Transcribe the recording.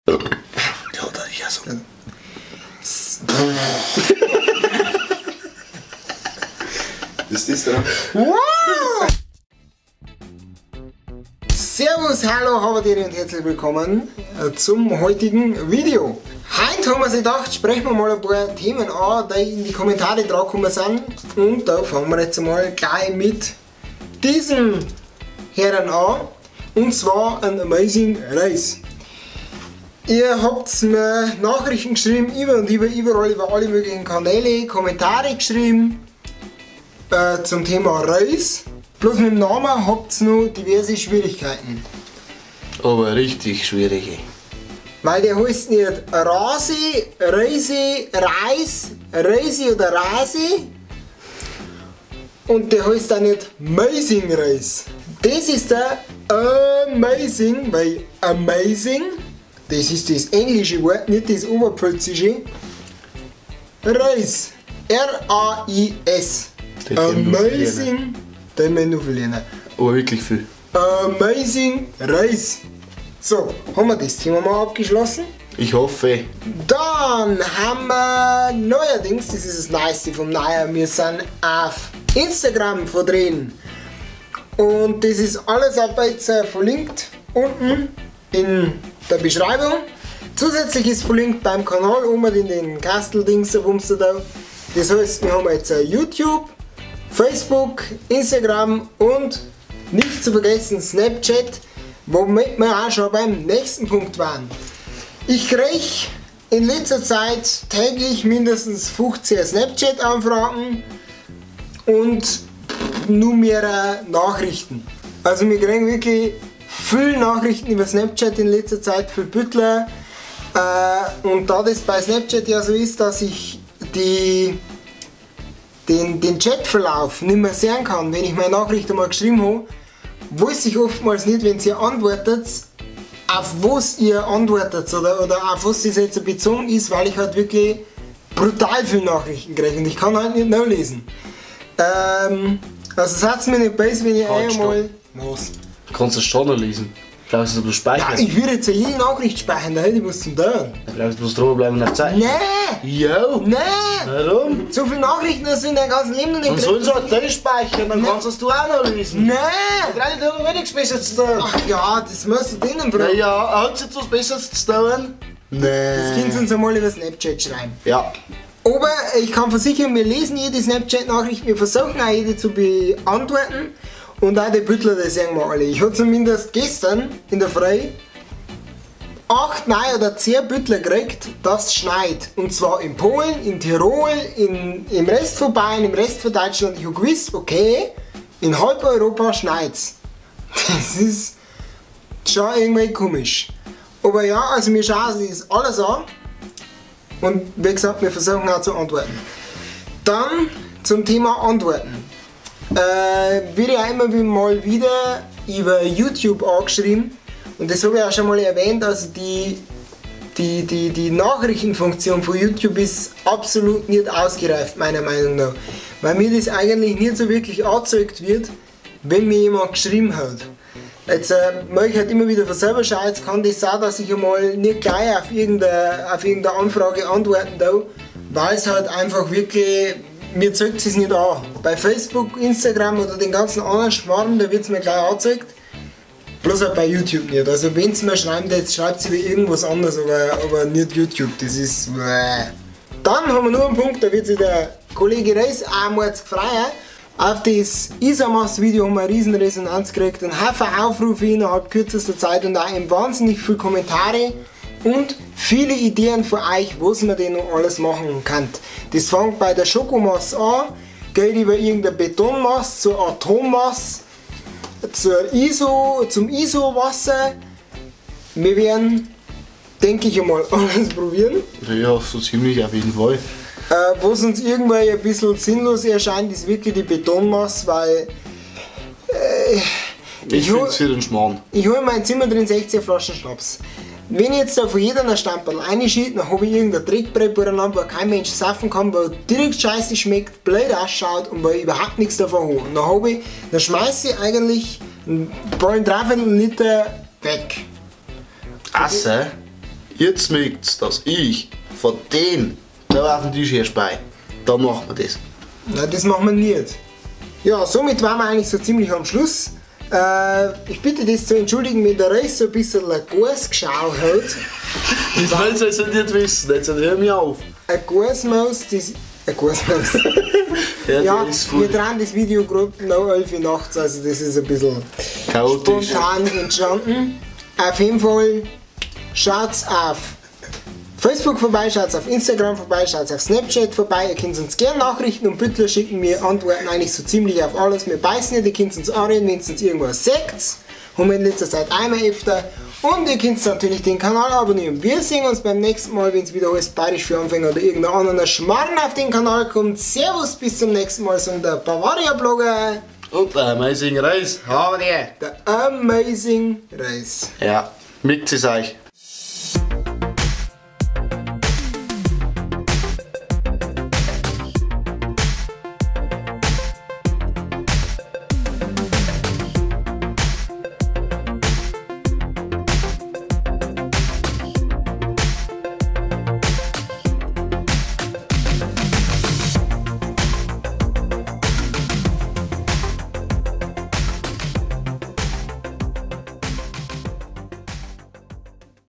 Ja, da ja so. Ist das dran? Wow! Servus, hallo, habadere und herzlich willkommen zum heutigen Video. Heute haben wir sich gedacht, sprechen wir mal ein paar Themen an, die in die Kommentare dran gekommen sind. Und da fangen wir jetzt mal gleich mit diesem Herren an. Und zwar ein Amazing Race. Ihr habt mir Nachrichten geschrieben, über und über, überall, über alle möglichen Kanäle, Kommentare geschrieben zum Thema Race. Bloß mit dem Namen habt ihr noch diverse Schwierigkeiten. Aber richtig schwierige. Weil der heißt nicht Rasi, Reisi, Reis, Reisi oder Rasi. Und der heißt auch nicht Amazing Race. Das ist der Amazing, weil Amazing, das ist das englische Wort, nicht das oberpfälzische. Reis. R-A-I-S. Amazing. Den wir noch verlieren. Aber wirklich viel. Amazing Race. So, haben wir das Thema mal abgeschlossen? Ich hoffe. Dann haben wir neuerdings, das ist das Neueste vom Neuen, wir sind auf Instagram verdrehen. Und das ist alles ab jetzt verlinkt unten in der Beschreibung. Zusätzlich ist verlinkt beim Kanal oben in den Kastel-Dings da. Das heißt, wir haben jetzt YouTube, Facebook, Instagram und nicht zu vergessen Snapchat, womit wir auch schon beim nächsten Punkt waren. Ich kriege in letzter Zeit täglich mindestens 15 Snapchat-Anfragen und nur mehrere Nachrichten. Also wir kriegen wirklich viele Nachrichten über Snapchat in letzter Zeit, viel Büttler. Und da das bei Snapchat ja so ist, dass ich den Chatverlauf nicht mehr sehen kann, wenn ich meine Nachricht einmal geschrieben habe, weiß ich oftmals nicht, wenn ihr antwortet, auf was ihr antwortet oder auf was das jetzt bezogen ist, weil ich halt wirklich brutal viele Nachrichten kriege und ich kann halt nicht noch lesen. Also seid mir nicht böse, wenn ich einmal... Was? Du kannst es schon noch lesen. Brauchst du bloß speichern? Ja, ich würde jetzt ja jede Nachricht speichern, da hätte ich was zum tun. Da brauchst du bloß dranbleiben nach Zeit. Nein! Jo! Nein! Warum? So viele Nachrichten hast du in deinem ganzen Leben noch nicht. Dann sollen sie halt das speichern, dann kannst du auch noch lesen. Nein! Da hat noch nichts Besseres zu tun. Ach ja, das musst du denen fragen. Na ja, hat sie jetzt was Besseres zu tun? Nein. Das können sie uns einmal über Snapchat schreiben. Ja. Aber ich kann versichern, wir lesen jede Snapchat-Nachricht, wir versuchen auch jede zu beantworten. Und auch die Büttler, das sehen wir alle. Ich habe zumindest gestern in der Früh 8, 9 oder 10 Büttler gekriegt, dass es schneit. Und zwar in Polen, in Tirol, im Rest von Bayern, im Rest von Deutschland. Ich habe gewusst, okay, in halb Europa schneit's. Das ist schon irgendwie komisch. Aber ja, also wir schauen uns das alles an. Und wie gesagt, wir versuchen auch zu antworten. Dann zum Thema Antworten. Wird ja immer mal wieder über YouTube angeschrieben und das habe ich auch schon mal erwähnt, also die Nachrichtenfunktion von YouTube ist absolut nicht ausgereift, meiner Meinung nach, weil mir das eigentlich nicht so wirklich angezeigt wird, wenn mir jemand geschrieben hat. Jetzt mache ich halt immer wieder von selber schauen, jetzt kann das sein, dass ich einmal nicht gleich auf irgendeine Anfrage antworten darf, weil es halt einfach wirklich... Mir zeigt es nicht an. Bei Facebook, Instagram oder den ganzen anderen Schmarrn, da wird es mir gleich angezeigt. Bloß halt bei YouTube nicht. Also wenn es mir schreibt, jetzt schreibt sie über irgendwas anderes, aber nicht YouTube. Das ist... Bäh. Dann haben wir nur einen Punkt, da wird sich der Kollege Reis auch mal freuen. Auf das Isamass-Video haben wir eine riesen Resonanz gekriegt, einen Haufen Aufrufe innerhalb kürzester Zeit und auch eben wahnsinnig viele Kommentare. Und viele Ideen von euch, was man denn noch alles machen kann. Das fängt bei der Schokomasse an, geht über irgendeine Betonmasse, zur Atommasse, zur ISO, zum ISO-Wasser. Wir werden, denke ich einmal, alles probieren. Ja, so ziemlich auf jeden Fall. Was uns irgendwann ein bisschen sinnlos erscheint, ist wirklich die Betonmasse, weil... ich finde es für den Schmarrn. Ich hole in meinem Zimmer drin 16 Flaschen Schnaps. Wenn ich jetzt da von jeder einen Stamperl reinschiebe, dann habe ich irgendein Trickbrett beieinander, wo kein Mensch saufen kann, weil direkt scheiße schmeckt, blöd ausschaut und weil ich überhaupt nichts davon habe. Und dann, dann schmeiße ich eigentlich einen Dreiviertel Liter weg. Asse, Jetzt möcht's, dass ich von denen da auf den Tisch herspei. Dann machen wir das. Nein, das machen wir nicht. Ja, somit waren wir eigentlich so ziemlich am Schluss. Ich bitte das zu entschuldigen, wenn der Reis so ein bisschen ein Gasgeschau hat. Das wollen sie also nicht wissen, jetzt hör mir auf. Ein Gasmaus, das. Ein Gasmaus. Ja, Ja, der ist voll wir drehen das Video gerade noch 11 Uhr nachts, also das ist ein bisschen chaotisch. spontan entstanden. Auf jeden Fall schaut's auf Facebook vorbei, schaut's auf Instagram vorbei, schaut's auf Snapchat vorbei. Ihr könnt uns gerne Nachrichten und Bütler schicken. Wir antworten eigentlich so ziemlich auf alles. Wir beißen nicht, ihr könnt uns anreden, wenn uns irgendwas sagt. Haben wir in letzter Zeit einmal öfter. Und ihr könnt natürlich den Kanal abonnieren. Wir sehen uns beim nächsten Mal, wenn es wieder heißt Bayerisch für Anfänger oder irgendein anderer Schmarrn auf den Kanal kommt. Servus, bis zum nächsten Mal, sagen der Bavaria-Blogger, Und der Amazing Reis. Haben wir der Amazing Reis. die. Ja, mixt es euch.